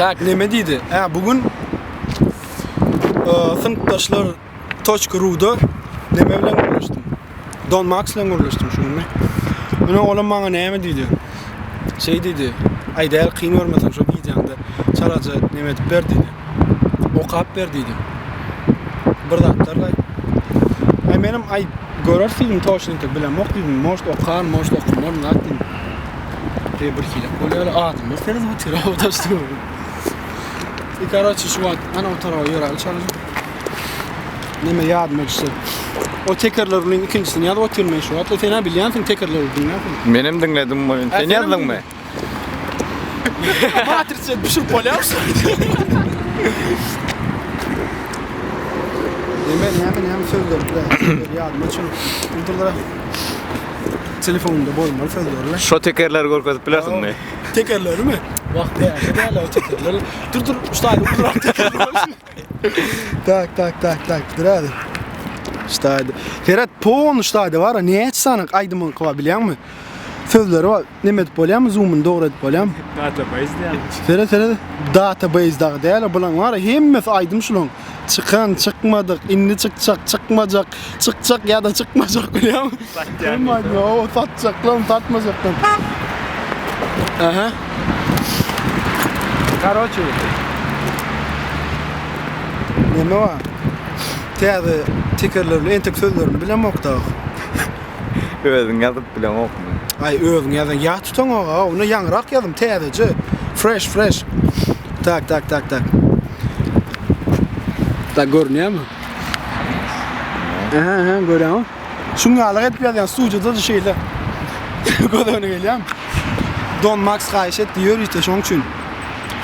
Tak, neme diýdi? Hä, bu gün synpdaşlar toçka ruda neme bilen gürleşdim. Don Max bilen gürleşdim şu gün. Ine olam maňa näme diýdi? Şeý diýdi. Aý däl kyn görmeseň şo wideoňda çalaja neme edip ber diýdi. Okap ber diýdi. Bir zatlar gaý. Aý menem aý göreris diýdim toçno entek bilemok diýdim. Может okaryn, может okamaryn zat diýdim. E bir hilek bolýar adamlar seredip otyr o daşda. I karoçe şu wagt ana o tarafa ýöräli çalaja. Neme ýadyma düşdi. O tekerler bilen ikinjisini ýazyp otyryn men şu wagt. Sen-ä bilýänsiň tekerleri diňläpsiň. Menem diňledim bu. Sen ýazdyňmy? Matrisa düşürip bolýarmy? Neme näme näme sözler bilen ýadyma düşenok. Dur Telefonda bolmaly sözlerle. Şo tekerleri görkezip bilersiňmi? Tekerlerimi? Wah, täze däl o tekerler. Dur dur, şu taýda ulurak tekerler bolsun. Tak, tak, tak, tak, dur hadi. Şu taýda. Seret, polny şu taýda bar, näçe sany aýdymyňky bar bilýäňmi? Sözleri bar. Neme edip bolýarmy? Zoom'uny dogry edip bolýarmy? Database diýýän. Seret, seret. Database dagy däl, bulaň bar, hemmesi aýdym şulaň. Çykan, çykmadyk, indi çykjak, çykmajak, çykjak ýa-da çykmajak bilýäňmi? Satýan. Hemme aýdym, o satjaklam, satmajaklam. Aha. Karoçe. Neme bar? Täze tekerlerli entek sözlerini bilemok dagy. Özüň ýazyp bileňokmy? Aý özüň ýazan ýat tutaňok a ony ýaňyrak ýazdym täzeje. Fresh fresh. Tak tak tak tak. Tak görünýärmi? Aha aha görýäňmi? Şuň ýaly edip ýazýan studiýada-da şeýle. Göz öňüne gelýärmi? Don Max haýyş etdi ýörite şoň üçin.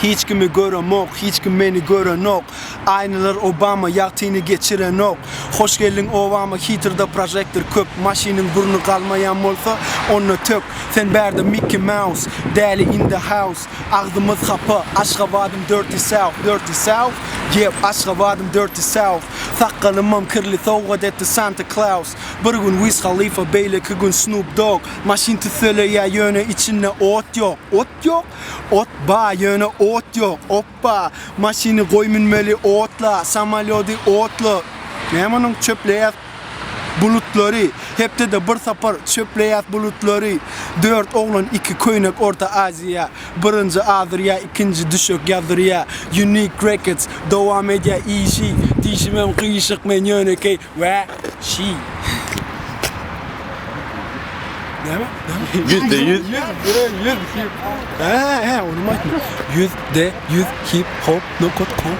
Hiç kimi göremok, hiç kim meni görenok. Aýnalar Obama ýagtyny geçirenok. Hoş geldiň obama hitrda prožektor köp maşynyň burny galmaýan bolsa onda tök sen bärde Mickey Mouse däli in the house agzymyz hapa Aşgabadym dirty south dirty south yep Aşgabadym dirty south sakgalymam kirli sowgat etdi Santa Claus bir gün Wiz Khalifa beýleki gün Snoop Dogg maşyn tüsseleýä ýöne içinde ot ýok ot ýok ot ba ýöne ot ýok op Hoppa! Maşyny goý münmeli otla, samolýody otla. Näme onuň çöpleýäs bulutlary. Hepdede bir sapar çöpleýäs bulutlary. Dört oglan iki köýnek Orta Aziýa. Birinji azyrýa ikinji düşek ýazdyrýa. Unique Records dowam edýä işi. Dişimem gyşyk men ýönekeý wäşi. Näme? %100. %100 hip. Hä, hä, ony aýtma. %100 hip hop nokat kom.